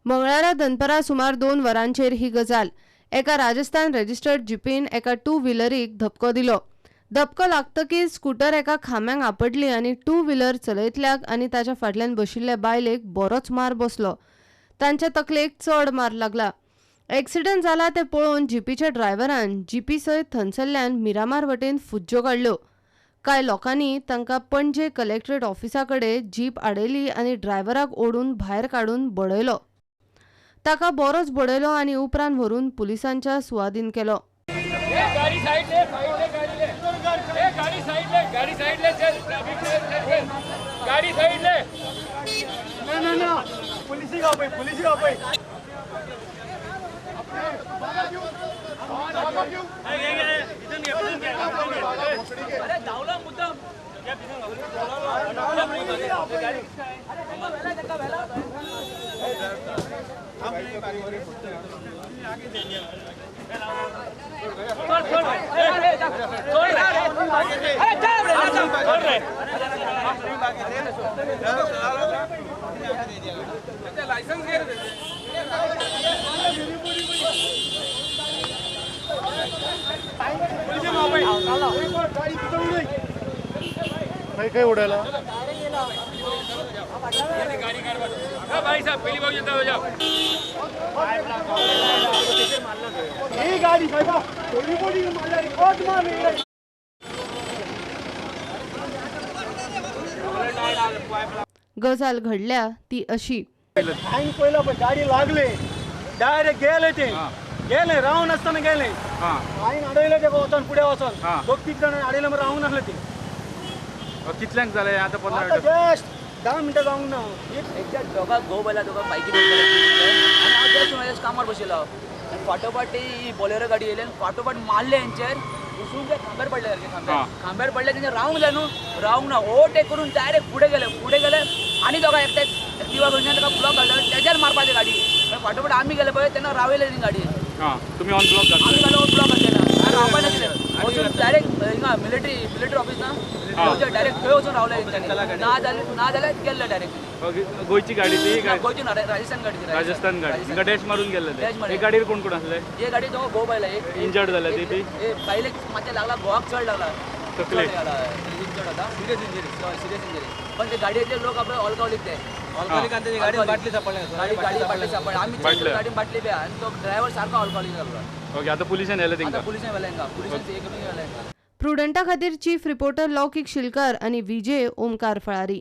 मंगळारा दनपरां सुमार 2 वरांचेर ही गजाल. एका राजस्थान रजिस्टर्ड जिपीन एका टू व्हिलरीक धपको दिलो. धपको लागतकीच स्कूटर एका खांब्यांक आपडली आनी टू व्हिलर चलयतल्याक आनी ताच्या फाटल्यान बशिल्ल्या बायलेक बरोच मार बसलो. तांच्या तकलेक चड मार लागला. एक्सिडंट जाला ते पळोवन जिपीच्या ड्रायव्हरान जिपी सयत थंयसरल्यान मिरामार वटेन फुज्ज्यो काडल्यो. कांय लोकांनी तांकां पणजे कलेक्टरेट ऑफिसा कडेन जीप आडयली आनी ड्रायव्हराक ओडून भायर काडून बडयलो. ताका बरोच बडयलो आनी उपरांत व्हरून पुलिसांच्या सुवादीन केलो. गाडी साइड ले, गाडी ले, गाडी साइड ले, गाडी साइड ले, चल गाडी साइड ले. ना ना ना, पुलिस ही गाव पुलिस ही गाव. अरे धावला मुद्दाम. काय उडायला भाई साहब पहली बार जाता हो जाओ. ही गाडी साहेब थोडी मोठी मारला रिकॉर्ड मार. गजाल घडल्या ती अशी. पहिला गाडी लागले डायरेक्ट गेले ते गेले रावून असताना गेले. आईन अडयले ते वचून पुढे वचून दोग तीग जण अडयले मग रावून असले ते. कितल्यांक जालें आतां 15 जस्ट 10 मिनटां जावंक ना. एकदा दोगां घोव आयला दोगां बायकीर आनी हांव जस्ट म्हज्या कामार बशिल्लो. आनी फाटोफाट ती बोलेरो गाडी येयली आनी फाटोफाट मारले हेंचेर घुसून ते खांब्यार पडले सारके. खांब्यार पडले तेंचे रावंक जाय न्हू, रावंक ना ओवरटेक करून डायरेक्ट फुडें गेले. फुडें गेले आनी दोगां एकट्याक एक्टिवा करून ताका ब्लॉक घातलो तेच्यार मारपाची गाडी. फाटोफाट आमी गेले पळय तेन्ना रावयले ती गाडी. तुमी ऑन ब्लॉक घातले? आमी घालो ब्लॉक घातले ना रावपा नासले. वचून डायरेक्ट हिंगा मिलिटरी मिलिटरी ऑफिस ना डायरेक्ट थंय वचून रावले. ना जाल्यार गेल्ले डायरेक्ट. गोंयची गाडी ती? गोंयची ना, राजस्थान गाडी. राजस्थान गाडी डॅश मारून गेल्ले. हे गाडयेर कोण कोण आसले? हे गाडी दोगो घोव बायला. एक इंजर्ड जाल्या ती बायलेक मातशें लागला, घोवाक चड लागला तकलेक इंजर्ड जाता. Serious injury, serious injury. पण ते गाडयेतले लोक आपले ऑल्कोहोलीक ते गाडी बाटली सापडली. गाडी बाटली सापडली. आमी गाडी बाटली बी आनी तो ड्रायव्हर सारको ऑल्कोहोलीक जाल्लो. ओके, आतां पुलिसान व्हेलें तेंकां? पुलिसान व्हेलें तेंकां. पुलिसान हे करून व्हेलें. प्रुडंटा खातीर चीफ रिपोर्टर लौकीक शिलकर आनी विजय ओमकार फळारी.